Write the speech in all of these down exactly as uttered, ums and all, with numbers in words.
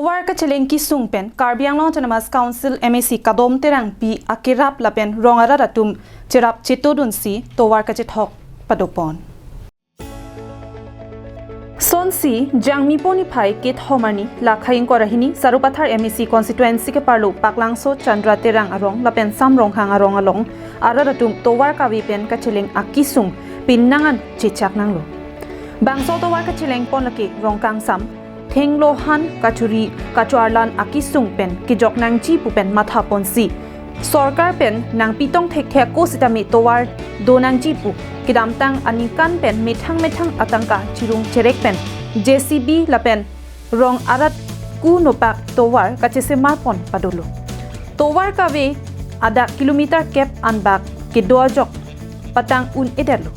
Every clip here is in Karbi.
Tovar kacheleng kesung pen Karbi Anglong Autonomous Council M A C Kadom Terangpi akerap lapen rong arat atum cherap chetodunsi tovar kachethok padopon. Sonsi Jangmi pon iphai kethom arni lakhai ingkoi ra hini Sarupathar M A C constituency keparlo Paklangso Chandra Terang arong lapen Sam Ronghang arong along arat atum tovar kave pen kacheleng akesung pinnang an chechak nanglo. Bangso tovar kacheleng pon lake rong kangsam, thenglo han kachuri kachoarlan akesung pen kejok nangji pu pen matha ponsi sorkar pen nangpitong thekthe ako sitame tovar do nangji pu kedamtang aningkan pen methang methang atangka chirung cherek pen J C B lapen rong arat ku nopak tovar kachesemar pon padolo. Tovar kave adak kilometer kep anbak kedo ajok patang un-edetlo.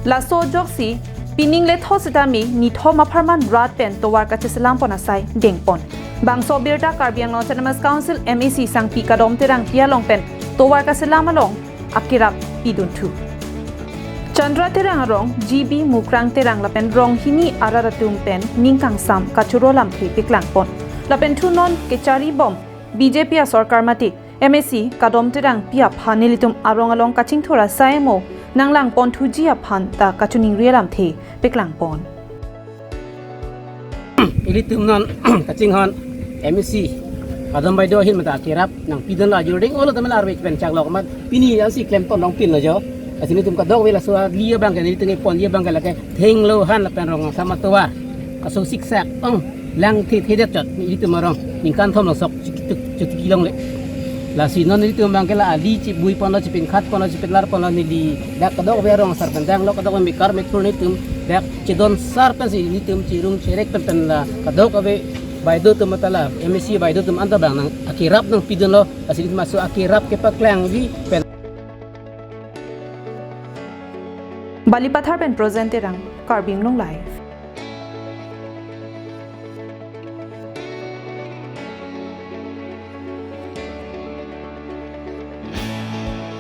Laso ajoksi pining letho sitame nithom apharman rat pen tovar kacheselam pon asai dengpon. Bangso birta Karbi Anglong Autonomous Council M A C Sangpi Kadom Terangpi along pen tovar kaselam along akerap pidunthu. Chandra Terang arong G B Mukrang Terang lapen rong hini arat atum pen ning kangsam kachoro lamthe peklangpon. Lapen thu non kecharibom B J P asorkar mate M A C Kadom Terangpi aphan nelitum arong along kachingthur asai mo nanglangponthuji aphan ta kachiningri alamthe peklangpon. Ilitum non kachinghon M A C Kadom Baideo ahin mate akerap nangpidunlo, ajor ding olo teman arve pen chaklok amat pini ansi klemton longpinlo jo. Lasi nelitum kadokave laso ali abang ke nelitum epon abang ke lake thenglo han lapen rong kangsam atovar kaso siksak ong lang the the det chot nelitum arong ningkan thom lo sok chiktuk chotiki longle. Lasi non nelitum abang ke la ali chibui ponlo, chipinkhat ponlo, chipinlar ponlo, neli dak kadokave arong asar pen danglo, kadokave mekar methur nelitum dak chedon sar pensi nelitum chirung cherek pen pen la kadokave baideo atum mate la M A C baideo atum anta abang nang akerap nangpidunlo, lasi nelitum laso akerap kepaklangji pen. Balipathar pen Projen Terang, Karbi Anglong Live.